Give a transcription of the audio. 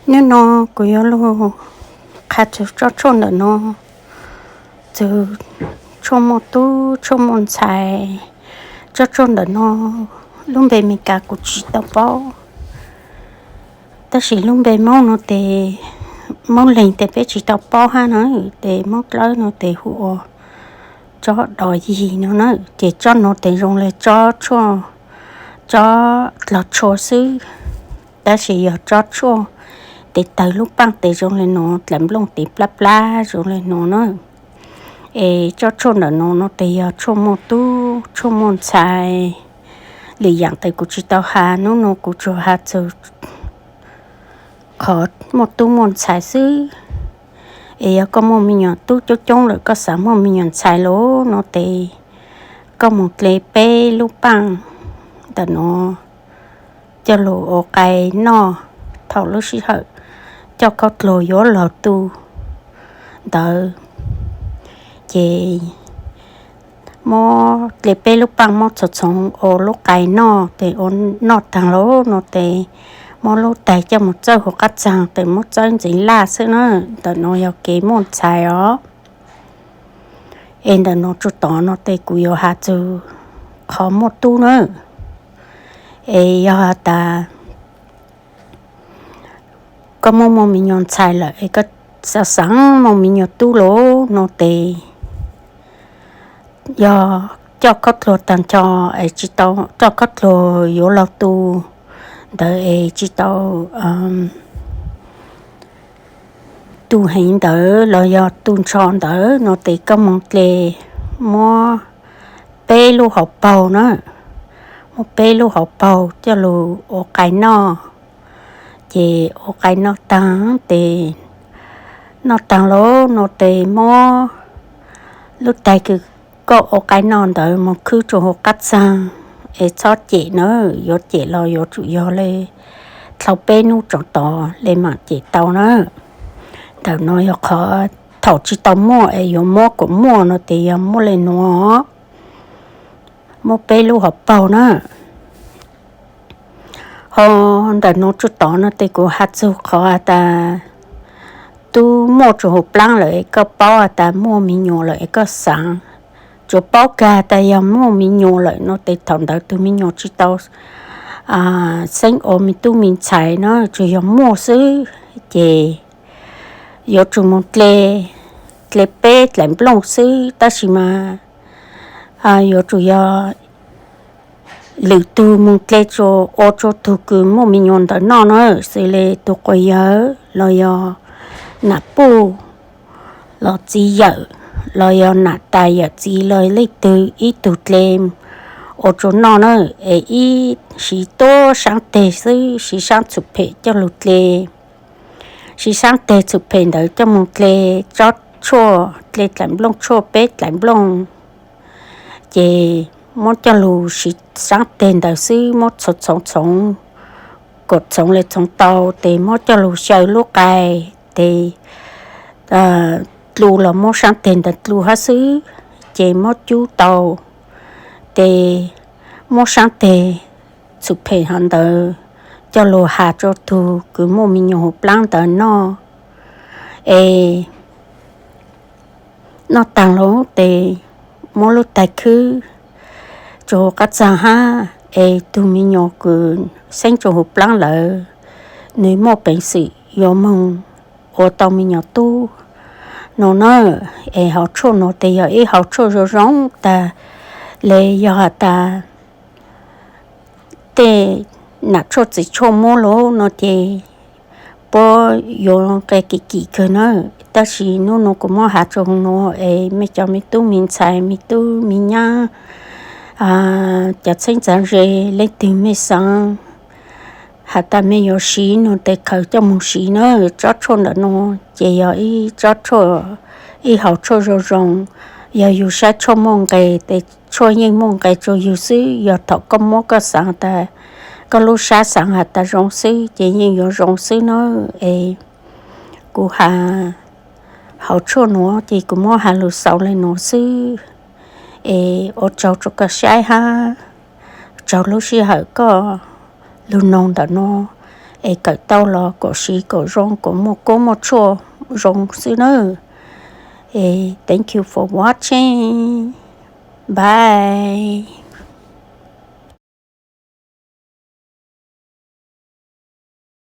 Hnub no kuv yuav lug qha txug tsob tshuaj ntawm no, txug tshuaj muaj tub tshuaj muaj ntxhais. Tsob tshuaj ntawm no lub npe Meskas kuv tsis tau paub, tab sis lub npe Moob no tes, Moob Leeg tes peb tsis tau paub hab na, tes Moob Dlawb no tes hu ua tsob dos yig no na. Ces tsob no tes zoo le tsob tshuaj, tsob dlog tshua xwb, tab sis yog tsob tshuaj tes tawg lub paaj tes zoo le no, dlaim nplooj tes plab plab zoo le no na. Es tsob tshuaj ntawm no no tes yog tshuaj muaj tub tshuaj muaj ntxhais. Lwm yaam tes kuv tsis tau has, hnub no kuv tsuas has txug qhov muaj tub muaj ntxhais xwb. Es yog koj muaj me nyuam tub coob coob lawm, koj xav muaj me nyuam ntxhais lawm no tes koj moog dle peb lub paaj ntawm no coj lug ua qai noj. Thaum lub sij hawm coj khaub dluag yuav laug tu ntawd, ces muab dle peb lub paaj muab txhoov txhoov ua lub qai noj, tes ua noj taag lawm no tes muab lub tais coj moog txawb huv qab txaag tes muab txawb ntxeev laj xwb na. Ntawm no yog kev muaj ntxhais os. Es ntawm no tsuj tod no tes kuv yuav has txug qhov muaj tub na. Es yog has tas koj muaj muaj me nyuam ntxhais lawm es koj xav xaav muaj me nyuam tub lawm no tes yog coj khaub dluag taag nrho, es tsis tau coj khaub dluag yuav laug tu ntawd es tsis tau tu heev ntawd los yog tu nrho ntawd no tes koj moog dle muab peb lub hauv paug na, muab peb lub hauv paug coj lug ua qai noj. Ces ua qai noj taag tes, noj taag lawm no tes muab lub tais kws koj ua qai noj ntawd moog khwb rua huv qab txaag, es txhob cem na. Yuav cem los yuav tsum yog le dlhau peb nub tsoov tod le maam cem tau na. Ntawm no yog qhov thaum tsis tau muaj es yuav muab kuas muaj no tes yog muab le nuav, muab peb lub hauv paug na. Ho ntawm no tsuj tod no tes kuv has txug qhov has tas tub muaj rua huv plaab lawm es koj paub has tas muaj me nyuam lawm es koj xaav, tsuas paub kag has tas yog muaj me nyuam lawm no tes thaum ntawd tug me nyuam tsis tau xeeb ua me tub me ntxhais no, tsuas yog muaj xwb, ces yuav tsum moog dle, dle peb dlaim nplooj xwb, tab sis mas yuav tsum yog lwm tug moog dle ua rua tug kws muaj me nyuam ntawd noj na, xws le tug quas yawg los yog nam puj los txiv yawm los yog nam tais yawm txiv los leej twg ib tug dle ua rua noj na. Es ib siv tuab saab teg xwb, siv saab txhum phem coj lug dle, siv saab teg txhum phem ntawd coj moog dle tsob tshuaj, dle dlaim nplooj tshuaj peb dlaim nplooj, ces muab coj lug siv saab teg ntawd xwb, muab txhoov txhoov txhoov, kom txhoov le txhoov tau, tes muab coj lug xyaw lub qai, tes dlu los muab saab teg ntawd dlu hab xwb, ces muab cub tau, tes muab saab teg txhum phem hov ntawd coj lug has rua tug kws muaj me nyuam huv plaab ntawd noj. Es noj taag lawm tes muab lub tais khwb rua huv qab txaag hab, es tug me nyuam kws xeeb rua huv plaab lawm, nwg muaj peev xwm yuav moog ua tau me nyuam tub no na. Es hauv tshuaj no tes yog ib hauv tshuaj zoo zoo tag le, yog has tas tej nam tshuaj txiv tshuaj muab lawm no ces puab yuav nqe kim kim kawg na. Tab sis nub nua kuv muab has rua huv nua es mej cov me tub me ntxhais, me tub me nyab, cov txheeb txheeb ze, leej twg mej xaav has tas mej yuav siv no tes khaws coj moog siv na. Tsob tshuaj ntawm no ces yog ib tsob tshuaj, ib hauv tshuaj zoo zoo. Yog yug saib tshuaj muaj nqe tes tshuaj yeej muaj nqe rua yug xwb. Yog thaum koj muab koj xaav tas, koj lub sab xaav has tas zoo xwb ces yeej yuav zoo xwb na. Es kuv has hauv tshuaj nuav ces kuv muab has lug xaus le nuav xwb. Es ua tsaug rua koj saib hab, tsaug lub sij hawm koj lug noog ntawm no. Es kawm tau los kom siv kom zoo, kom muaj koob muaj tshuaj zoo xwb nawb. Es thank you for watching. Bye.